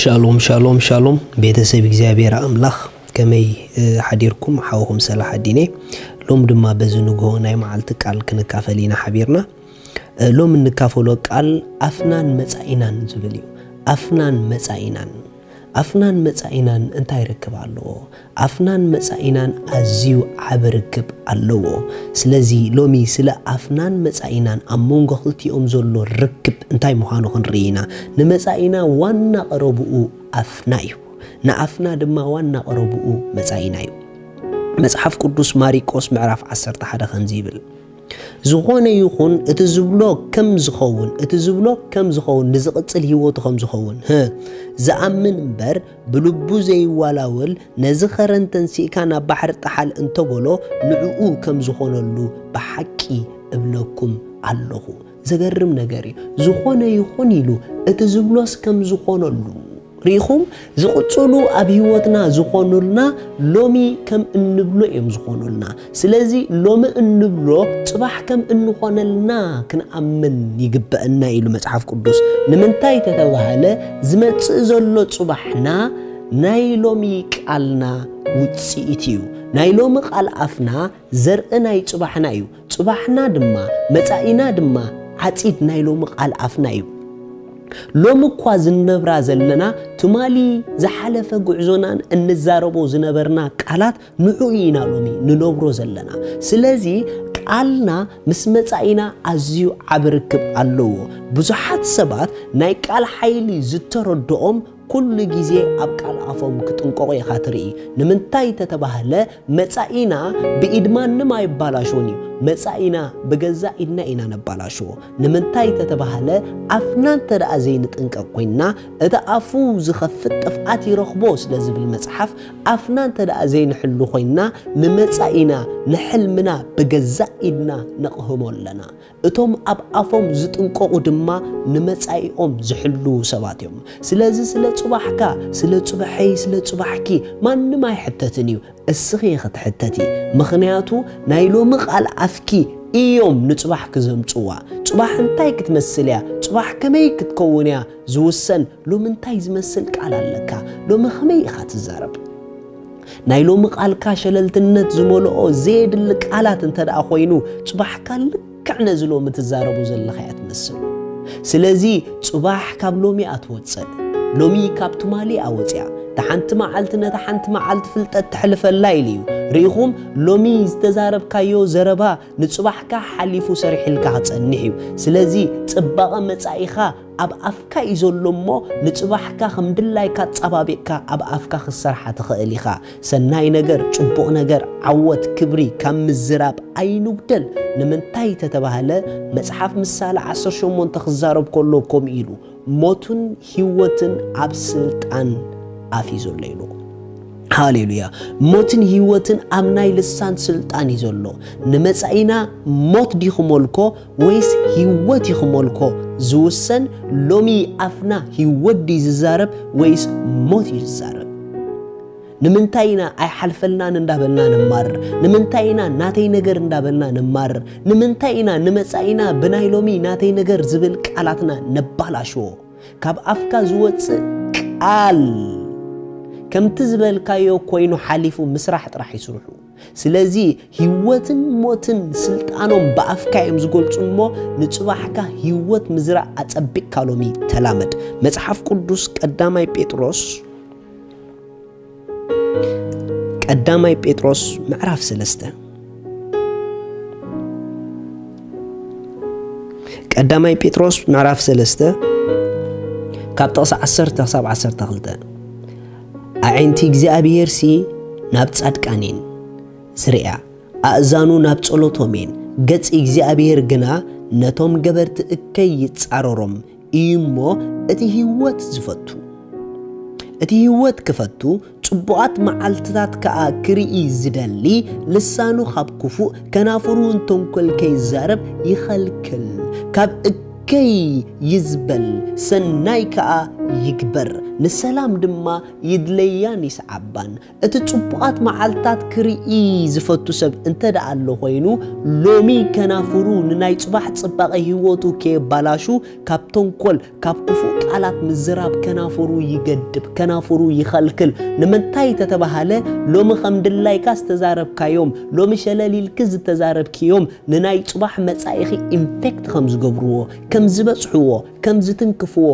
ሻሎም ሻሎም ሻሎም፣ ቤተሰብ እግዚኣብሔር ኣምላኽ፣ ከመይ ሓዲርኩም? ሓውኹም ሰላሓዲን እየ። ሎም ድማ በዚ ንግሆ ናይ መዓልቲ ቃል ክንካፈል ኢና ሓቢርና። ሎም እንካፈሎ ቃል ኣፍናን መጻኢናን ዝብል እዩ። ኣፍናን መጻኢናን ኣፍናን መጻኢናን እንታይ ርክብ ኣለዎ? ኣፍናን መጻኢናን ኣዝዩ ዓቢ ርክብ ኣለዎ። ስለዚ ሎሚ ስለ ኣፍናን መጻኢናን ኣብ መንጎ ክልቲኦም ዘሎ ርክብ እንታይ ምዃኑ ክንርኢ ኢና። ንመጻኢና ዋና ቀረብኡ ኣፍና እዩ። ንኣፍና ድማ ዋና ቀረብኡ መጻኢና እዩ። መጽሓፍ ቅዱስ ማሪቆስ ምዕራፍ ዓሰርተ ሓደ ከምዚ ይብል፣ ዝኾነ ይኹን እቲ ዝብሎ ከም ዝኸውን፣ እቲ ዝብሎ ከም ዝኸውን፣ ንዝቕጽል ህይወቱ ከም ዝኸውን፣ ህ፣ ዝኣምን እምበር፣ ብልቡ ዘይዋላወል፣ ነዚ ኸረን ተንሲእካ ናብ ባሕሪ ጣሓል እንተበሎ፣ ንዕኡ ከም ዝኾነሉ ብሓቂ እብለኩም ኣለኹ። ዘገርም ነገር እዩ። ዝኾነ ይኹን ኢሉ፣ እቲ ዝብሎስ ከም ዝኾነሉ። ርኢኹም? ዝቕጽሉ ኣብ ህይወትና ዝኾኑልና ሎሚ ከም እንብሎ እዮም ዝኾኑልና። ስለዚ ሎሚ እንብሎ ጽባሕ ከም እንኾነልና ክንኣምን ይግበአና ኢሉ መጽሓፍ ቅዱስ። ንምንታይ ተተባህለ? ዝመጽእ ዘሎ ጽባሕና ናይ ሎሚ ቃልና ውጽኢት እዩ። ናይ ሎሚ ቃል ኣፍና ዘርኢ ናይ ጽባሕና እዩ። ጽባሕና ድማ፣ መጻኢና ድማ ዓጺድ ናይ ሎሚ ቃል ኣፍና እዩ። ሎሚ እኳ ዝነብራ ዘለና፣ ትማሊ ዝሓለፈ ጉዕዞናን እንዛረቦ ዝነበርና ቃላት ንዕኡ ኢና ሎሚ ንነብሮ ዘለና። ስለዚ ቃልና ምስ መጻኢና ኣዝዩ ዓቢ ርክብ ኣለዎ። ብዙሓት ሰባት ናይ ቃል ሓይሊ ዝተረድኦም ኩሉ ግዜ ኣብ ቃል ኣፎም ክጥንቀቑ ኢኻ ትርኢ። ንምንታይ ተተባህለ፣ መጻኢና ብኢድ ማንም ኣይባላሾን እዩ። መጻኢና ብገዛእ ኢድና ኢና ነባላሽዎ። ንምንታይ ተተባህለ፣ ኣፍና እንተ ደኣ ዘይንጥንቀቕ ኮይንና፣ እቲ ኣፉ ዝኸፍት ጥፍኣት ይረኽቦ ስለ ዝብል መጽሓፍ፣ ኣፍና እንተ ደኣ ዘይንሕሉ ኮይንና፣ ንመጻኢና፣ ንሕልምና ብገዛእ ኢድና ነቕህሞ ኣለና። እቶም ኣብ ኣፎም ዝጥንቀቑ ድማ ንመጻኢኦም ዝሕልዉ ሰባት እዮም። ስለዚ ስለ ጽባሕካ፣ ስለ ጽባሐይ፣ ስለ ጽባሕኪ ማንም ኣይሕተትን እዩ። እስኺ ኢኺ ትሕተቲ። ምኽንያቱ ናይ ሎሚ ቃል ኣፍኪ እዮም ንጽባሕኪ ዘምጽዋ። ጽባሕ እንታይ ክትመስል እያ፣ ጽባሕ ከመይ ክትከውን እያ ዝውሰን ሎሚ እንታይ ዝመስል ቃል ኣለካ፣ ሎሚ ከመይ ኢኻ ትዛረብ። ናይ ሎሚ ቃልካ ሸለልትነት ዝመልኦ ዘየድሊ ቃላት እንተ ደኣ ኮይኑ፣ ጽባሕካ ልክዕ ነዚ ሎሚ ትዛረቦ ዘለኻ እያ ትመስል። ስለዚ ጽባሕ ካብ ሎሚ እያ ትወጽእ። ሎሚ ካብ ትማሊ እያ ወጽያ። እታ ሓንቲ መዓልቲ ነታ ሓንቲ መዓልቲ ፍልጠት ተሕልፈላ ኢሉ እዩ። ርኢኹም፣ ሎሚ ዝተዛረብካዮ ዘረባ ንጽባሕካ ሓሊፉ ሰሪሕልካ ክጸንሕ እዩ። ስለዚ ጽባቐ መጻኢኻ ኣብ ኣፍካ እዩ ዘሎ እሞ፣ ንጽባሕካ ከም ድላይካ ኣጻባቢቕካ ኣብ ኣፍካ ክትሰርሓ ትኽእል ኢኻ። ሰናይ ነገር፣ ጽቡቕ ነገር፣ ዓወት፣ ክብሪ ካብ ምዝራብ ኣይንጉደል። ንምንታይ ተተባህለ፣ መጽሓፍ ምሳሌ ዓሰርተ ሸሞንተ ክዛረብ ከሎ ከምኡ ኢሉ፣ "ሞትን ህይወትን ኣብ ስልጣን ኣፍ እዩ ዘሎ" ኢሉ። ሃሌሉያ። ሞትን ህይወትን ኣብ ናይ ልሳን ስልጣን እዩ ዘሎ። ንመጻኢና ሞት ዲኹ መልኮ ወይስ ህይወት ይኽመልኮ ዝውሰን፣ ሎሚ ኣፍና ህይወት ድዩ ዝዛረብ ወይስ ሞት እዩ ዝዛረብ? ንምንታይ ኢና ኣይሓልፈልናን እንዳበልና ንማርር? ንምንታይ ኢና ናተይ ነገር እንዳበልና ንማርር? ንምንታይ ኢና ንመጻኢና ብናይ ሎሚ ናተይ ነገር ዝብል ቃላትና ነባላሽዎ? ካብ ኣፍካ ዝወጽእ ቃል ከምቲ ዝበልካዮ ኮይኑ ሓሊፉ ምስራሕ ጥራሕ ይስርሑ። ስለዚ ህይወትን ሞትን ስልጣኖም ብኣፍካ እዮም ዝገልጹ እሞ፣ ንጽባሕካ ህይወት ምዝራእ ኣጸቢቕካ ሎሚ ተላመድ። መጽሓፍ ቅዱስ ቀዳማይ ጴጥሮስ፣ ቀዳማይ ጴጥሮስ ምዕራፍ ሰለስተ፣ ቀዳማይ ጴጥሮስ ምዕራፍ ሰለስተ ካብ ጥቕሲ ዓሰርተ ክሳብ ዓሰርተ ክልተ፣ ኣዒንቲ እግዚኣብሄርሲ ናብ ጻድቃን እየን ዝርእያ፣ ኣእዛኑ ናብ ጸሎቶም እየን። ገጽ እግዚኣብሄር ግና ነቶም ገበርቲ እከይ ይጻረሮም እዩ እሞ፣ እቲ ህይወት ዝፈቱ፣ እቲ ህይወት ክፈቱ፣ ጽቡቓት መዓልትታት ከኣ ክርኢ ዝደሊ፣ ልሳኑ ካብ ክፉእ፣ ከናፍሩ ንተንኮል ከይዛረብ ይኸልክል። ካብ እከ ኣፍከይ ይዝበል፣ ሰናይ ከኣ ይግበር፣ ንሰላም ድማ ይድለያን ይስዓባን። እቲ ጽቡቓት መዓልታት ክርኢ ዝፈቱ ሰብ እንተ ደኣ ኣሎ ኮይኑ፣ ሎሚ ከናፍሩ ንናይ ጽባሕ ጽባቐ ህይወቱ ከየባላሹ፣ ካብ ተንኮል፣ ካብ ክፉእ ቃላት ምዝራብ ከናፍሩ ይገድብ፣ ከናፍሩ ይኸልክል። ንምንታይ ተተባሃለ፣ ሎሚ ከም ድላይካ ዝተዛረብካዮም፣ ሎሚ ሸለል ኢልኪ ዝተዛረብክዮም፣ ንናይ ጽባሕ መጻኢኺ ኢንፌክት ከም ዝገብርዎ፣ ከም ዝበጽሕዎ፣ ከም ዝትንክፍዎ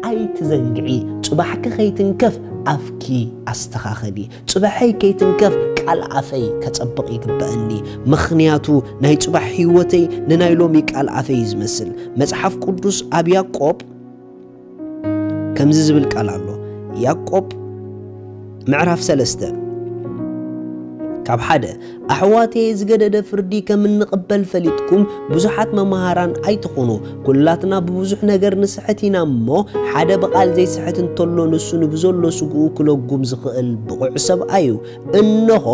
ኣይትዘንግዒ። ጽባሕኪ ከይትንከፍ ኣፍኪ ኣስተኻኸሊ። ጽባሐይ ከይትንከፍ ቃል ኣፈይ ከጸብቕ ይግበኣኒ። ምኽንያቱ ናይ ጽባሕ ህይወተይ ንናይ ሎሚ ቃል ኣፈይ እዩ ዝመስል። መጽሓፍ ቅዱስ ኣብ ያዕቆብ ከምዚ ዝብል ቃል ኣሎ። ያዕቆብ ምዕራፍ ሰለስተ ካብ ሓደ፣ ኣሕዋተየ ዝገደደ ፍርዲ ከም እንቕበል ፈሊጥኩም ብዙሓት መምሃራን ኣይትኹኑ። ኩላትና ብብዙሕ ነገር ንስሕት ኢና እሞ፣ ሓደ ብቓል ዘይስሕት እንተሎ ንሱ ንብዘሎ ስግኡ ክለጉም ዝኽእል ብቑዕ ሰብኣይ እዩ። እንሆ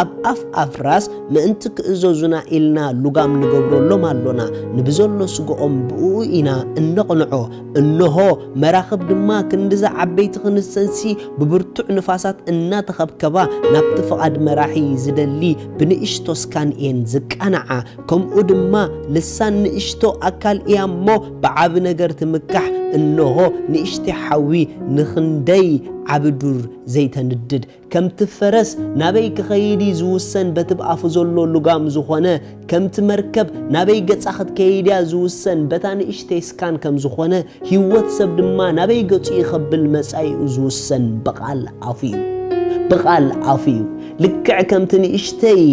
ኣብ ኣፍ ኣፍራስ ምእንቲ ክእዘዙና ኢልና ሉጋም ንገብረሎም ኣሎና። ንብዘሎ ስግኦም ብእኡ ኢና እነቕንዖ። እንሆ መራኽብ ድማ ክንድዚ ዓበይቲ ክንሰንሲ ብብርቱዕ ንፋሳት እናተኸብከባ ናብቲ ፍቓድ መራሒ ዝደሊ ብንእሽቶ ስካን እየን ዝቃንዓ። ከምኡ ድማ ልሳን ንእሽቶ ኣካል እያ እሞ ብዓቢ ነገር ትምካሕ። እንሆ ንእሽተይ ሓዊ ንኽንደይ ዓቢ ዱር ዘይተንድድ። ከምቲ ፈረስ ናበይ ክኸይድ እዩ ዝውሰን በቲ ብኣፉ ዘሎ ልጓም ዝኾነ፣ ከምቲ መርከብ ናበይ ገጻ ክትከይድ እያ ዝውሰን በታ ንእሽተይ ስካን ከም ዝኾነ፣ ህይወት ሰብ ድማ ናበይ ገጹ እዩ ከብል መጻኢኡ ዝውሰን ብቓል ኣፉ እዩ። ብቓል ኣፉ እዩ። ልክዕ ከምቲ ንእሽተይ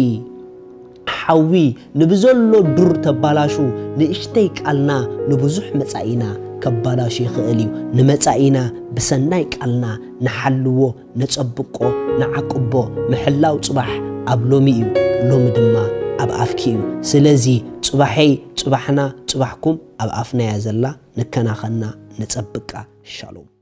ሓዊ ንብዘሎ ዱር ተባላሹ፣ ንእሽተይ ቃልና ንብዙሕ መጻኢና ከባላሹ ይኽእል እዩ። ንመጻኢና ብሰናይ ቃልና ንሓልዎ፣ ነጸብቆ፣ ንዓቅቦ። ምሕላው ጽባሕ ኣብ ሎሚ እዩ፣ ሎሚ ድማ ኣብ ኣፍኪ እዩ። ስለዚ ጽባሐይ፣ ጽባሕና፣ ጽባሕኩም ኣብ ኣፍና እያ ዘላ። ንከናኸና፣ ነጸብቃ። ሻሎም።